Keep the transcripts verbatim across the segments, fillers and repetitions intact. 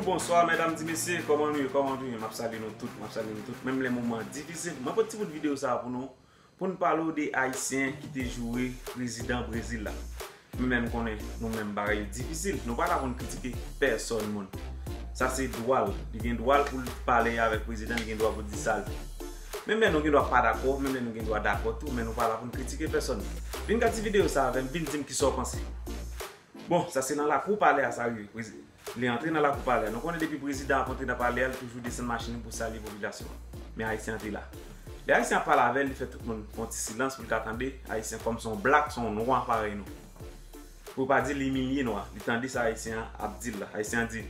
Bonswa medam, ti mesye, kòman nou ye, kòman nou ye? M ap salye nou tout, m ap salye nou tout. Menm lè moman difisil, mwen pote ti bout videyo sa a pou nou, pou n pale w de Ayisyen ki te joure prezidan Brezil la. Men, men nou konnen nou menm bagay yo difisil. Nou pa la pou n kritike pèsòn moun. Sa se dwa l. Li gen dwa l pou l pale avèk prezidan, li gen dwa pou l di sa l vle. Menm lè nou gen dwa pa dakò, menm lè nou gen dwa dakò tou, men nou pa la pou n kritike pèsòn. Vin gad ti videyo sa avè m, vin di m kisa w panse. Bon, sa se nan lakou palè a sa rive. Li antre nan lakou palè a. Nou konnen depi prezidan ap antre nan palè a, li toujou desann machin li pou salye popilasyon an. Men Ayisyen an te la. Lè Ayisyen ap pale avè l, li fè tout moun fè yon ti silans pou l ka tande. Ayisyen kòm se yon blak, se yon nwa parèy nou. Pou pa di l imilye nwa. Li tande sa Ayisyen an ap di l la. Ayisyen an di,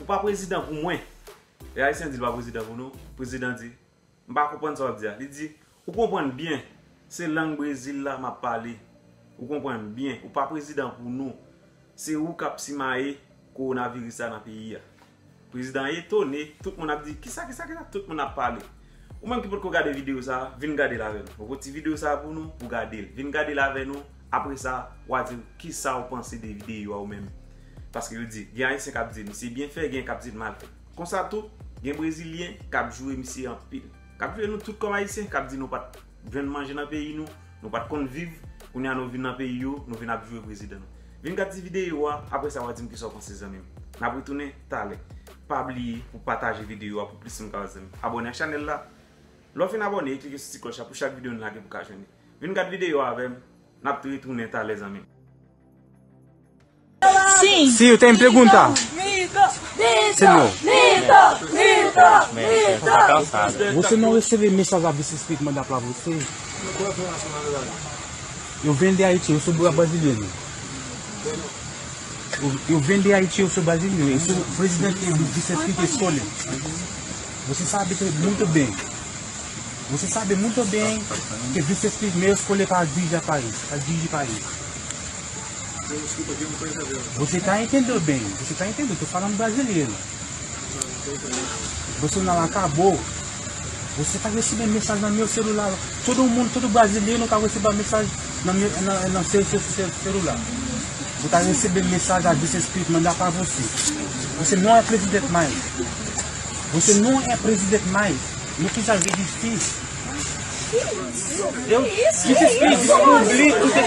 "Ou pa prezidan pou mwen." Lè Ayisyen di l pa prezidan pou nou, prezidan di, "M pa konprann sa w ap di a." Li di, "Ou konprann byen, se lang Brezil la m ap pale. Ou konprann byen, ou pa prezidan pou nou. Se ou k ap simaye kowonaviris la nan peyi a." Prezidan an etone, tout moun ap di, "Kisa, kisa, kisa?" Tout moun ap pale. Ou menm ki potko gade videyo sa a, vin gade l avè nou. Mwen pote ti videyo sa a pou nou, pou gade l. Vin gade l avè nou, apre sa, w a di kisa w panse de videyo a ou menm. Paske yo di, gen Ayisyen k ap di misye byen fè, gen k ap di l mal fè. Konsa tou, gen Brezilyen k ap joure misye anpil. K ap joure nou tout kòm Ayisyen, k ap di nou pa t jwenn manje nan peyi nou, nou pa t konn viv, kounye a nou vin nan peyi yo, nou vin ap joure prezidan nou. Vin gad ti videyo a, apre sa w a di m kisa w panse zanmi m. N ap retounen talè. Pa bliye pou pataje videyo a pou plis moun ka wè zanmi m. Abòne ak chanèl la. Lè w fin abòne, klike sou ti klòch la pou chak videyo n lage pou w ka jwenn li. Vin gad videyo a avè m, n ap retounen talè zanmi m. Sim. Sim, eu tenho pergunta. Sim, eu. Você não recebe mensagem a Vice Espírito mandar pra você? Eu venho de Haiti, eu sou bra-, brasileiro. Eu, eu venho de Haiti, eu sou brasileiro. Eu sou presidente do Vice Espírito Escolha. Você sabe muito bem. Você sabe muito bem que Vice Espírito meu escolhe para dirigir país, para dirigir país. Você tá entendendo bem, você tá entendendo, eu tô falando brasileiro. Bolsonaro acabou. Você tá recebendo mensagem no meu celular. Todo mundo, todo brasileiro tá recebendo mensagem no meu, no, no seu, seu, seu celular. Você tá recebendo mensagem a Vice Espírito mandar pra você. Você não é presidente mais. Você não é presidente mais. Não precisa ver difícil. Eu descobri, descobri tudo que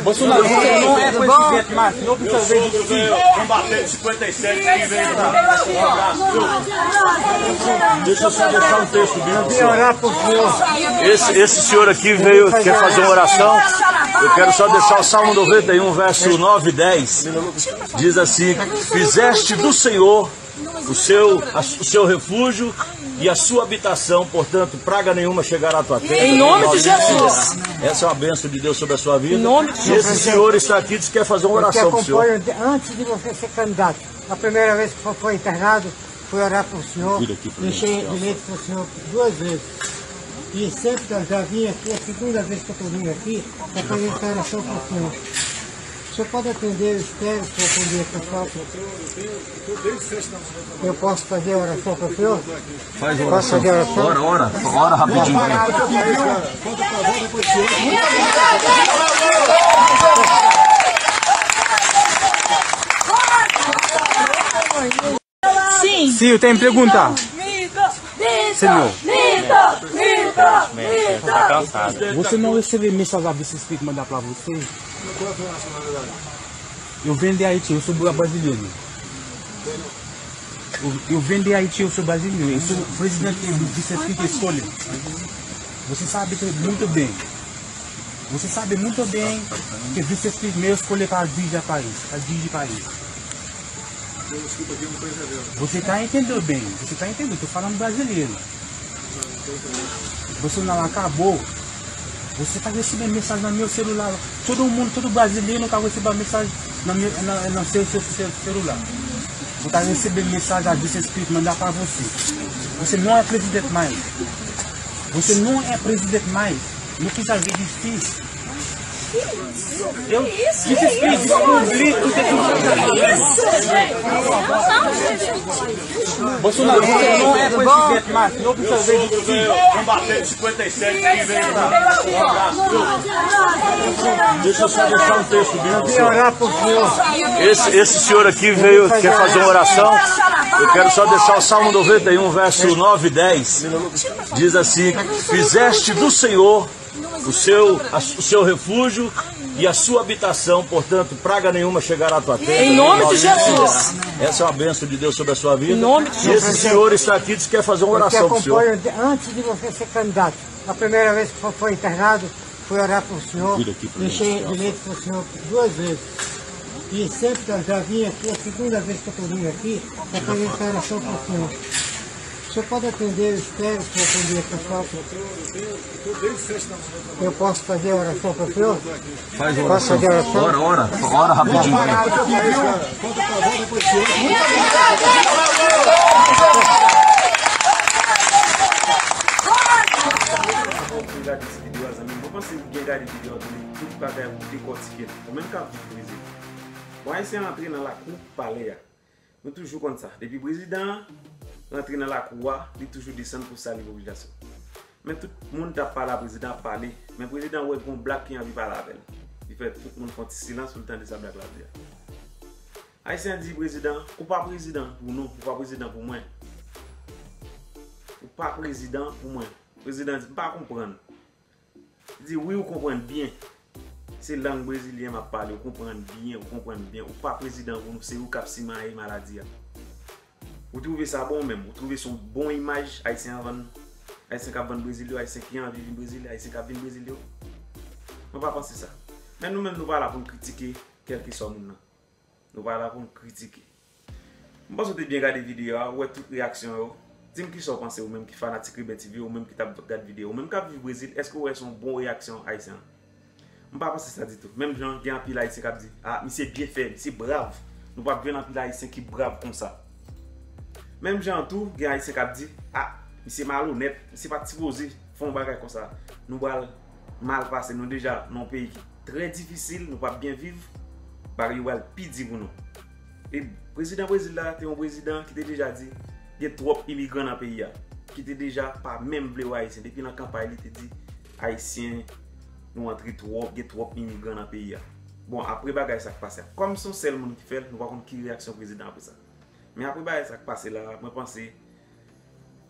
você não é presidente mais. Não precisa ver difícil. Combatente cinquenta e sete que veio pra Deixa eu só deixar um texto bíblico. Esse, esse senhor aqui veio, quer fazer uma oração. Eu quero só deixar o Salmo noventa e um, verso nove e dez. Diz assim: Fizeste do Senhor o seu, a, o seu refúgio e a sua habitação, portanto, praga nenhuma chegará à tua tenda. Em nome de Jesus. Essa é uma bênção de Deus sobre a sua vida. Em nome de Jesus. E esse senhor está aqui, diz que quer fazer uma oração pro senhor. Eu te acompanho de, antes de você ser candidato. A primeira vez que foi internado, fui orar pro senhor, deixei bilhete pro senhor duas vezes. E sempre que eu já vim aqui, é a segunda vez que eu tô vindo aqui, é pra fazer oração pro senhor. O senhor pode atender o Estéreo, se eu atender aqui só? Eu posso fazer oração pro senhor? Faz oração. Posso fazer oração? Ora, ora, ora rapidinho. Sim. Sim, eu tenho pergunta. Senhor. Você não recebe mensagem a Vice Espírito mandar pra você? Eu venho de Haiti, eu sou bra-, brasileiro. Eu, eu venho de Haiti, eu sou brasileiro. Eu sou presidente do Vice Espírito Escolha. Você sabe muito bem. Você sabe muito bem que Vice Espírito meu escolhe para dirigir país, para dirigir país. Você tá entendendo bem, você tá entendendo, eu tô falando brasileiro. Bolsonaro acabou. Você tá recebendo mensagem no meu celular. Todo mundo, todo brasileiro tá recebendo mensagem no meu, no, no seu, seu, seu celular. Você tá recebendo mensagem a Vice Espírito mandar pra você. Você não é presidente mais. Você não é presidente mais. Não precisa ver difícil. Eu descobri, descobri tudo que você não é presidente mais. Bolsonaro, não é presidente mais, não precisa ver de ti. Combatente cinquenta e sete que veio dar um abraço. Deixa eu só deixar um texto bíblico. Queria orar por senhor. Esse, esse senhor aqui veio, quer fazer uma oração. Eu quero só deixar o Salmo noventa e um, verso nove e dez. Diz assim: Fizeste do Senhor o seu, a, o seu refúgio e a sua habitação, portanto, praga nenhuma chegará à tua tenda. Em nome de Jesus. Essa é uma bênção de Deus sobre a sua vida. Em nome de Jesus. E esse senhor está aqui, diz que quer fazer uma oração pro senhor. Eu te acompanho de, antes de você ser candidato. A primeira vez que foi internado, fui orar pro senhor, deixei de leite pro senhor duas vezes. E sempre que eu já vim aqui, é a segunda vez que eu tô vindo aqui, eu tenho essa oração pro senhor. O senhor pode atender, eu espero que eu atender essa oração. Eu posso fazer a oração para o senhor? Faz oração. Posso fazer a oração? Ora, ora, ora rapidinho. Mwen panse ou byen gade videyo a, tande tout bagay ou dekòtike l. Ou menm k ap viv Brezil. Bon, Ayisyen antre nan lakou palè a. Nou toujou konn sa. Depi prezidan an rantre nan lakou a, li toujou desann pou sali popilasyon. Men tout moun t ap pale a prezidan ap pale. Men prezidan wè gon blak ki anvi pale avè l. Li fè tout moun fè yon ti silans pou l tande sa blak la di a. Ayisyen an di prezidan, ou pa prezidan pou nou, ou pa prezidan pou mwen. Ou pa prezidan pou mwen. Prezidan di, m pa konprann. Li di, wi, ou konprann byen. Se lang brezilyen m ap pale, ou konprann byen, ou konprann byen. Ou pa prezidan pou nou, se ou k ap simaye maladi a. Ou twouve sa bon menm? Ou twouve se yon bon imaj Ayisyen an vann? Ayisyen k ap vann Brezil yo, Ayisyen ki anvi vin Brezil, Ayisyen k ap vin Brezil yo? Mwen pa panse sa. Men nou menm, nou pa la pou n kritike kèlkeswa moun nan. Nou pa la pou n kritike. M panse w te byen gade videyo a, ou wè tout reyaksyon yo. Di m kisa w panse, ou menm ki fanatik Riben T V, ou menm ki t ap gad videyo, ou menm k ap viv Brezil, èske w wè se yon bon reyaksyon Ayisyen an? M pa panse sa ditou. Menm jan gen anpil Ayisyen k ap di, a, misye byen fè, misye brav. Nou p ap jwenn anpil Ayisyen ki brav konsa. Menm jan an tou, gen Ayisyen k ap di, a, misye malonèt, misye pa t sipoze fè yon bagay konsa. Nou pral mal pase, nou deja nan yon peyi ki trè difisil, nou p ap byen viv, bagay yo pral pi di pou nou. E prezidan Brezil la te yon prezidan ki te deja di, gen twòp imigran nan peyi a, ki te deja pa menm vle wè Ayisyen. Depi nan kanpay li te di, Ayisyen, nou antre twòp, gen twòp imigran nan peyi a. Bon, apre bagay sa k pase a, kòm se yon sèl moun ki fè l, nou pa konn ki reyaksyon prezidan apre sa. Men apre bagay sa k pase la, mwen panse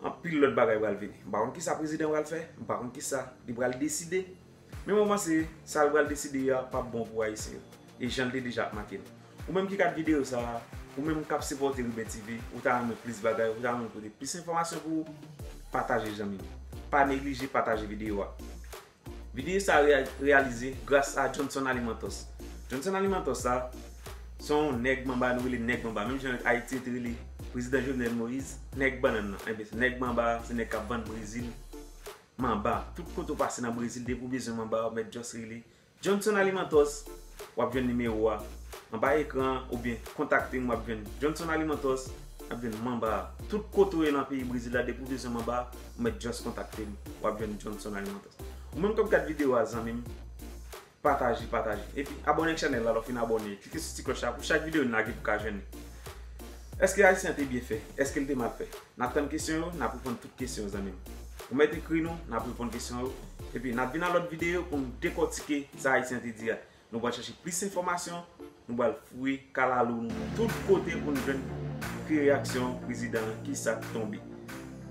anpil lòt bagay pral vini. M pa konn kisa prezidan pral fè, m pa konn kisa li pral deside. Men mwen panse sa l pral deside a p ap bon pou Ayisyen yo. E jan l te deja ap make l. Ou menm ki gad videyo sa a, ou menm k ap sipòte Riben T V, ou ta renmen plis bagay, ou ta renmen pote plis enfòmasyon pou ou, pataje zanmi m. Pa neglije pataje videyo a. Videyo sa a reya-, reyalize gras a Johnson Alimentos. Johnson Alimentos sa, se yon nèg manba, nou rele nèg manba. Menm jan Ayiti te rele prezidan Jovenel Moïse, nèg bannann nan. Enben, nèg manba a, se nèg k ap vann Brezil manba. Tout kote w pase nan Brezil, depi w bezwen manba, w mèt just rele Johnson Alimentos, w ap jwenn nimewo a anba ekran an, oubyen kontakte m, w ap jwenn Johnson Alimentos, w ap jwenn manba a. Tout kote w ye nan peyi Brezil la, depi w bezwen manba, ou mèt just kontakte m, w ap jwenn Johnson Alimentos. Ou menm k ap gad videyo a, zanmi m, pataje, pataje. Epi abòne ak chanèl la, lè w fin abòne, klike sou ti klòch la pou chak videyo n lage pou w ka jwenn li. Èske Ayisyen an te byen fè? Èske l te mal fè? N ap tann kesyon yo, n ap reponn tout kesyon yo, zanmi m. Ou mèt ekri nou, n ap reponn kesyon yo. Epi n ap vin nan lòt videyo pou n dekòtike sa Ayisyen an te di a. Nou pral chèche plis enfòmasyon, nou pral fouye kalalou nou tout kote pou n jwenn ki reyaksyon prezidan an, kisa k tonbe.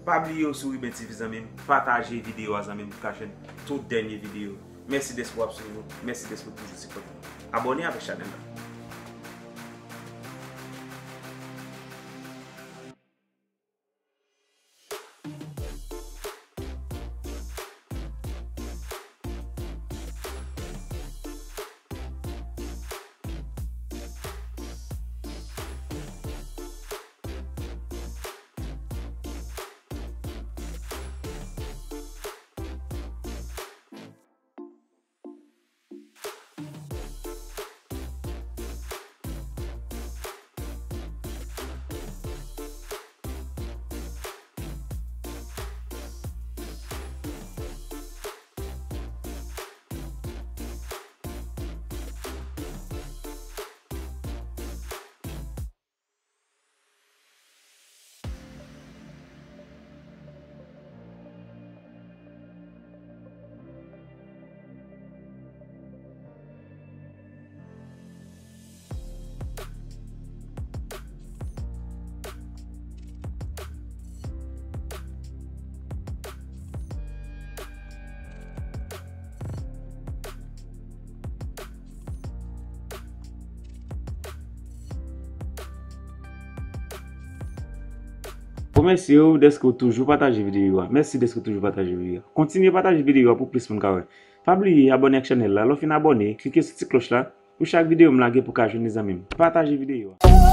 Pa bliye w sou Riben T V, zanmi m, pataje videyo a, zanmi m, pou w ka jwenn tout dènye videyo. Mèsi dèske w ap swiv nou, mèsi dèske w toujou sipòte nou. Abòne avèk chanèl la. Mèsi w dèske w toujou pataje videyo a. Mèsi dèske w toujou pataje videyo a. Kontinye pataje videyo a pou plis moun ka wè. Pa bliye abòne ak chanèl la. Lè w fin abòne, klike sou ti klòch la pou chak videyo m lage pou ka jwenn li zanmi m. Pataje videyo a.